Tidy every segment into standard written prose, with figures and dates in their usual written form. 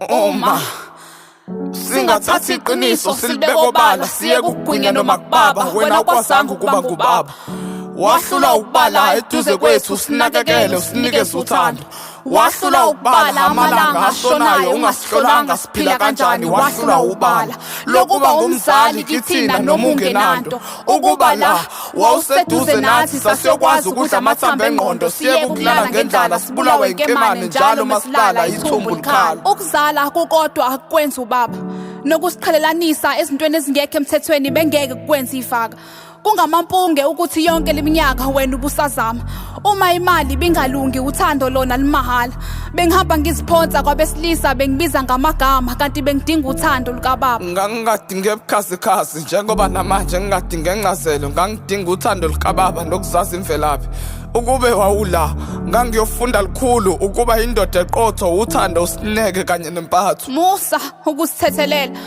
Uma singathatha iqiniso silibeke obala, siye kugwinya noma kubaba, wena kwazanga ukuba ngubaba. Wahlula ukubala eduze kwethu, usinakekele, usinikeze uthando. Wahlula ukubala amalanga ashonayo, ungasihlolanga siphila kanjani. Wahlula ubala lokuba ngumzali kithina noma ungenanto. Ukuba la wawuseduze nathi, sasiyokwazi ukudla amathambo engqondo, siye ukulala ngendlala, sibulawe inkemane njalo masilala ithumbu likhala. Ukuzala kukodwa akukwenzi ubaba, nokusiqhelelanisa ezintweni ezingekho emthethweni bengeke kukwenza ifaka. Kungamampunge ukuthi yonke leminyaka wena ubusazama. Uma imali bingalungi, uthando lona limahhala. Bengihamba ngiziphonsa kwabesilisa, bengibiza ngamagama, kanti bengidinga uthando lukababa. Ngangingadingi ebukhazikhazi njengoba namanje ngingadingi encazelo. Ngangidinga uthando lukababa nokuzazi imvelaphi. Ukube wawula, ngangiyofunda lukhulu ukuba indoda eqotho, uthando, usineke kanye nempatho. Musa ukusithethelela.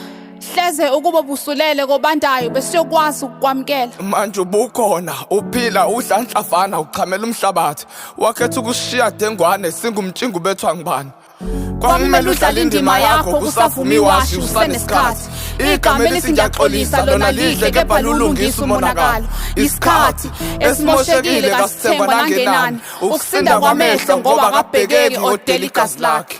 Hleze ukuba busulele kobandayo, besiyokwazi ukukwamukela. Manje ubukhona uphila, udla nhlavana, uchamela umhlabathi. Wakhetha ukushiya dengwane singumtshingo ubethwa ngubani? Kwakumele udlale indima yakho kusavuma iwashi, usanesikhathi. Igama elithi ngiyaxolisa lona lihle, kepha lulungisa umonakalo. Isikhathi esimoshekile kasithengwa nangenani. Ukusinda kwamehlo ngoba kabhekeki odela igazi lakhe.